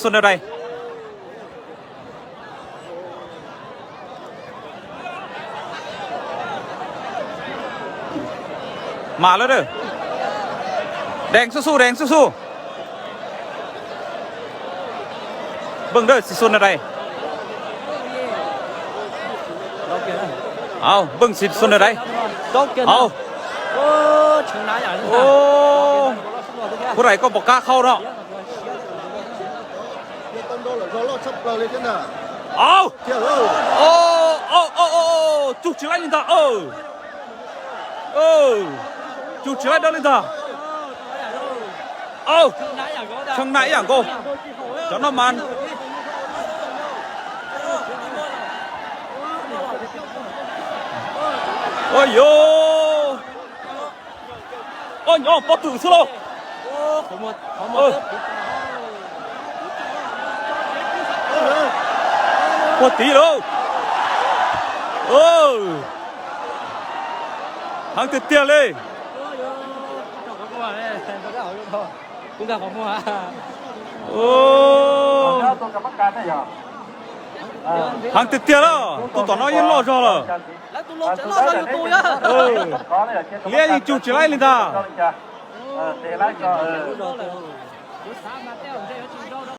Xuân Đài. Mas lawm dawm. Đèn xub xu, đèn xub xu. Npawg dawm, xib xuân na dais. Au, npawg xib xuân na dais. Au. Ua dais koj pom qab qhau no. Au. Au, au, au, au, cug tsis laib li ntag. Cug tsis laib dawb li ntag. Au, tshee na ib yam nkaus. Cov no mas. Ua yos. Oj, nyob pob twm xwb lauj. Puag tid lauj. Heev tiag tiag li. Heev tiag tiag lauj, tus tom no yeej loj zog lawm. Liab yeej cug tsis laib li ntag.